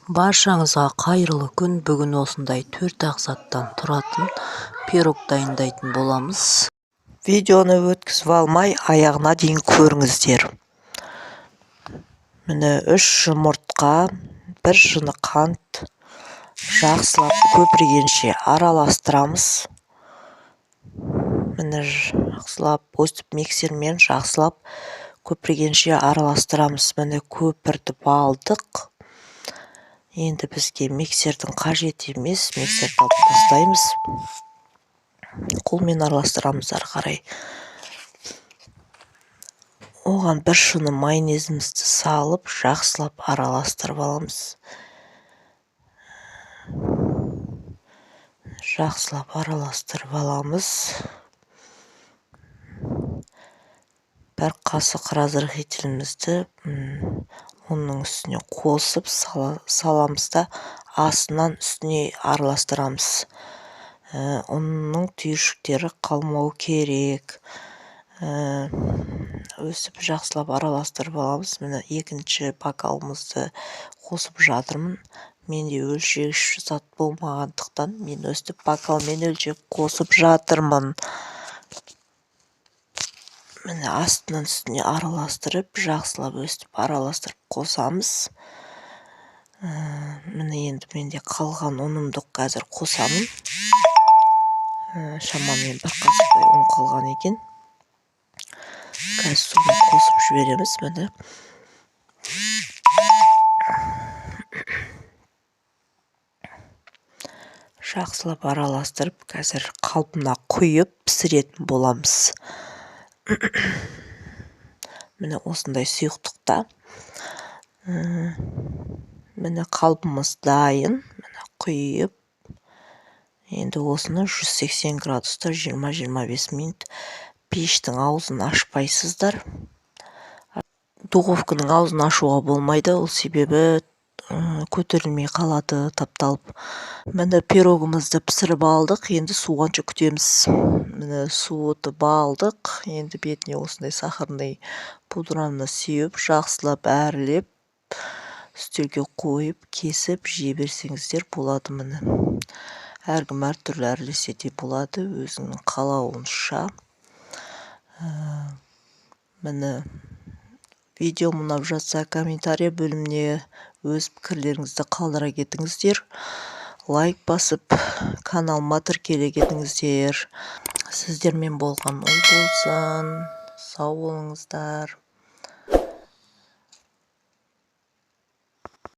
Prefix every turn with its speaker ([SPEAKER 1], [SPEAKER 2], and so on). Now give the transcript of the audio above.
[SPEAKER 1] Баршаңызға қайырлы күн. Бүгін осындай 4-ақ заттан тұратын пирог дайындайтын боламыз.
[SPEAKER 2] Видеоны өткізіп алмай, аяғына дейін көріңіздер. Міне, 3 жұмыртқа, 1 шыны қант, жақсылап көпіргенше араластырамыз. Міне, жақсылап өстіп миксермен жақсылап көпіргенше араластырамыз. Міне, көпіртіп алдық. Енді бізге миксердің қажеті емес, миксерді алып тастаймыз. Қолмен араластырамыз ары қарай. Оған 1 шыны майонезімізді салып, жақсылап араластырып аламыз. Жақсылап араластырып аламыз. 1 қасық разрыхлителімізді ұнның үстіне қосып саламыз да, астынан үстіне араластырамыз. Ұнның түйіршіктері қалмау керек. Өсіп жақсылап араластырып аламыз. Міне, екінші бокалымызды қосып жатырмын. Менде өлшегіш зат болмағандықтан мен өстіп бокалмен өлшеп қосып жатырмын. Міне, астынан үстіне араластырып, жақсылап өстіп араластырып қосамыз. Міне, енді менде қалған ұнымды қазір қосамын. Шамамен 1 қасықтай ұн қалған екен. Қазір соны қосып жібереміз, міне. Жақсылап араластырып, қазір қалпына құйып пісіретін боламыз. Міне, осындай сұйықтықта. Міне, қалпымыз дайын. Міне, құйып. Енді осыны 180 градуста 20-25 минут пештің аузын ашпайсыздар. Духовканың аузын ашуға болмайды, ол себебі көтерілмей қалады, тапталып. Міне, пирогымызды пісіріп алдық, енді суғанша күтеміз. Міне, суытып алдық, енді бетіне осындай сахарный пудраны сеуіп, жақсылап әрлеп, үстелге қойып, кесіп жей берсеңіздер болады. Міне, әркім әртүрлі әрлесе де болады, өзінің қалауынша. Міне, видео ұнап жатса, комментария бөліміне өз пікірлеріңізді қалдыра кетіңіздер. Лайк басып, каналыма тіркеле кетіңіздер. Сіздермен болған Ұлболсын. Сау болыңыздар.